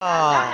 Hả?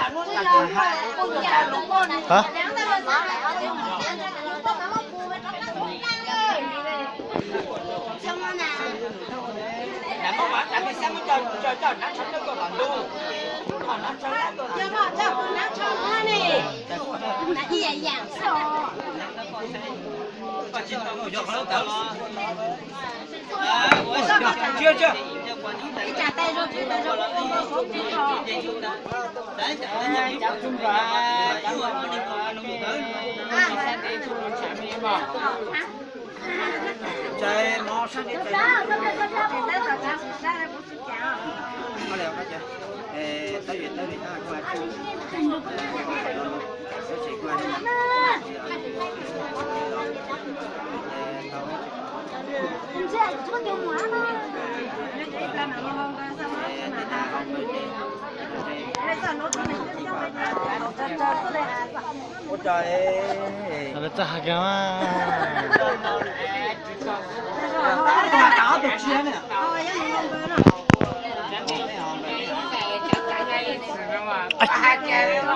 Lawv txawj hais kiag mas.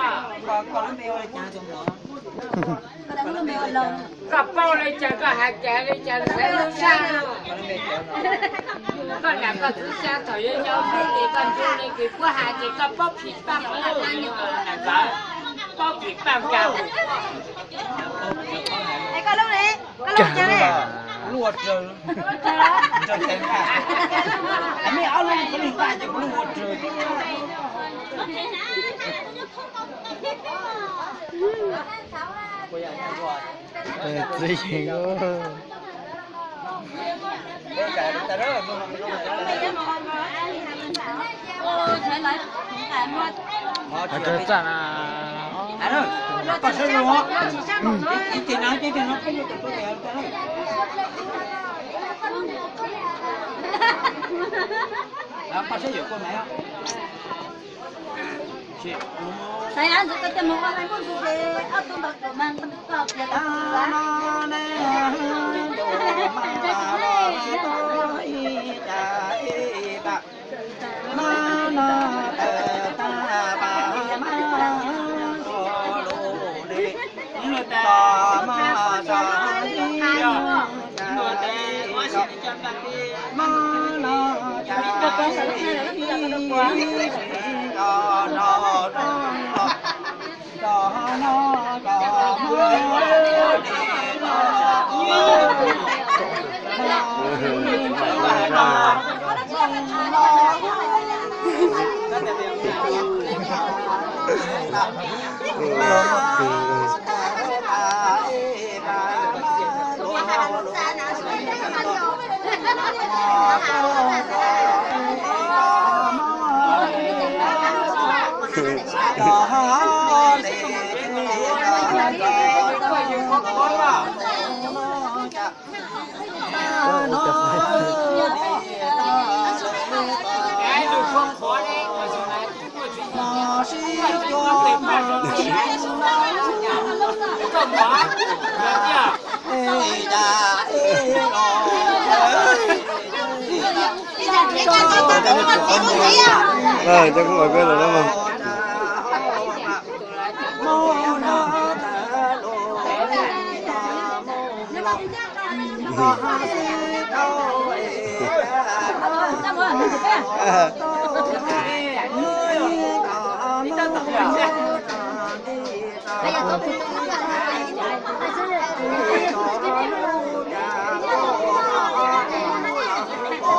Koj paub li cas koj hais cas li cas xav lub sab no. Koj niam koj txiv sab thaum yuav nyob xwb ces koj ntsib li kws puab hais ces koj paub phim pam, paub phim pam kas. Txiv yeej. Hais txawj na.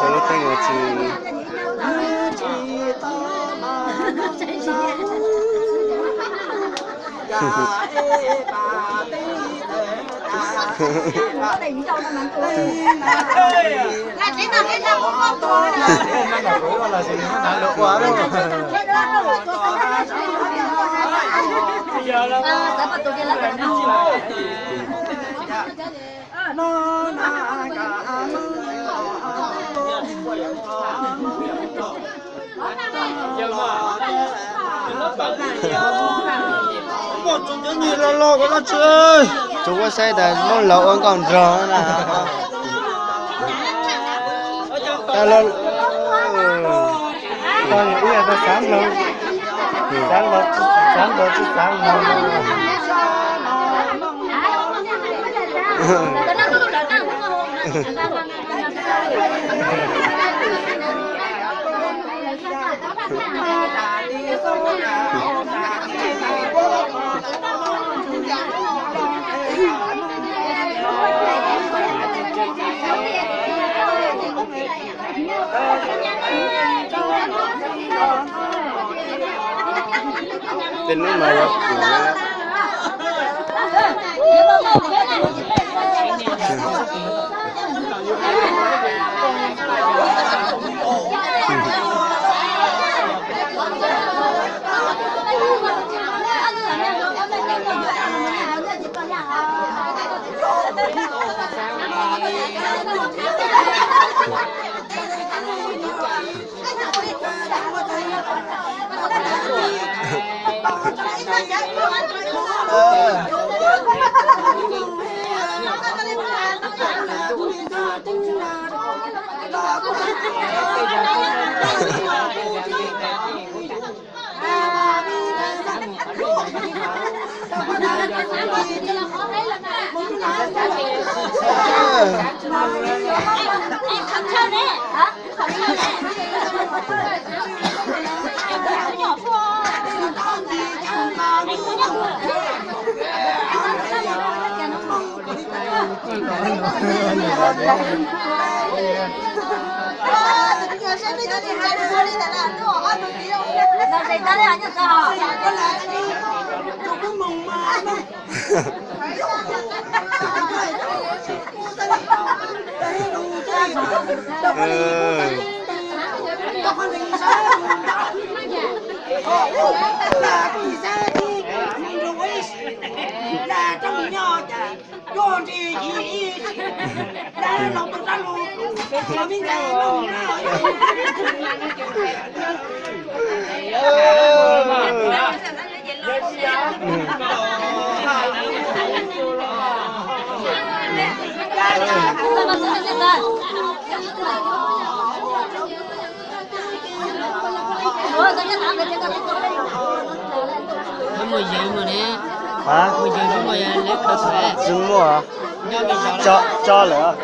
Cov lub teeb no tsis Tsuas muab saib tas muab laug ua nkauj nraug na. Tau los, tau ib yam tau xav laug. Xav los tsis xav, los tsis xav los. Tej hnub no yog kuv na. Hab, tsis muaj, tso, tso lawm.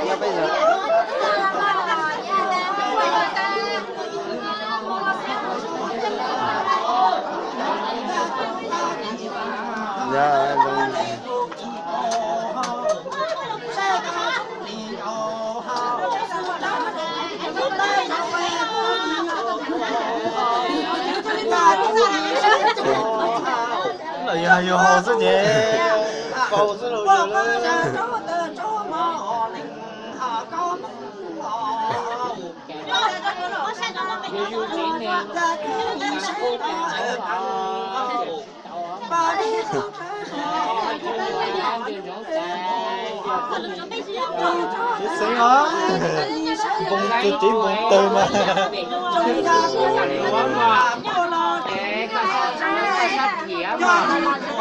Los yog yus haus xwb ces haus xwb los. Txiv xeev os, npoo txiv txiv npoo tawg mas.